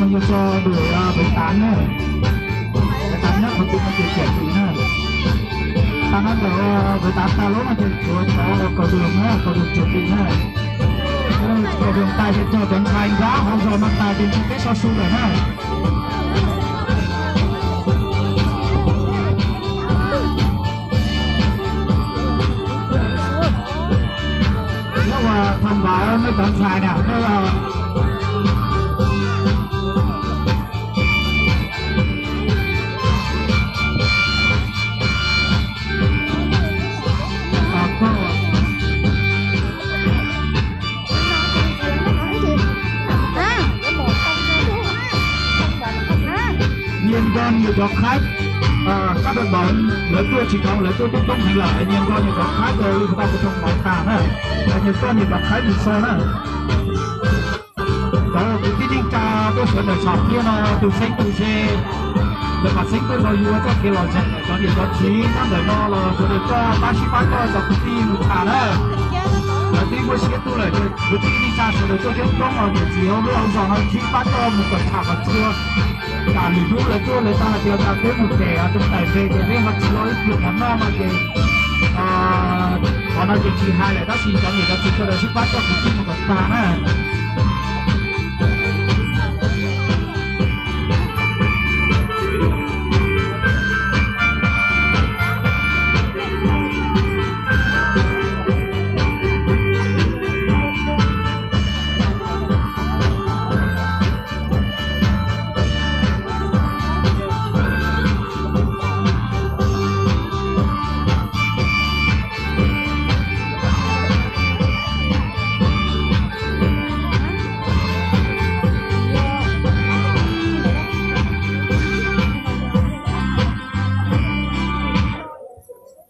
Mas yog tso đuổi Vĩnh Tám na. Vĩnh Tám nyob qhov twg no ces kiểm thử na. Tag nab ntawm Vĩnh Tám tag lub no ces tsuav cov cầu Đường na, cầu Đường chuẩn bị na. Cầu Đường tag ces cog cov ntxhais nrab hauv zos no tag ces ntshe peb so su lawm na. Nyob ua thông báo nej cov ntxhais na, nej Nyias nco nyias cov khaib, các bạn bè lawv tuaj tsis dhau, lawv tuaj coob coob heev lawm, nyias nco nyias cov khaib rau li kuv tau kuv thông báo tas na, nyias nco nyias cov khaib mus so na. Cov kwv tij neej tsa tuaj sawv ntawm saum tiaj no tus xeeb tus ze, lawv mam xeeb tuaj nrog yus ua txoj kev lom zem. Cov niam cov txiv nyob ntawm no los sawv daws coj pab sib pab coj cov kwv tij mus tham na. Lawv twb muaj siab tuaj lawm, kwv tij neej tsa sawv daws tuaj coob coob los niam txiv hauv lub hauv zos no sib pab coj mus kom tham kom txhua. Tsam lwm hnub lawv tuaj lawv tau hais tias cas peb mus pem roob tawm npe ces peb ho tsis tau ib pluag mov noj no ces qhov no ces tsis hais lawm, tab sis cov niam cov txiv sawv daws sib pab coj kwv tij mus kom tag na.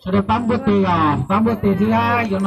Sawv daws pab npuaj tes os, pab npuaj tes thiab yuav no.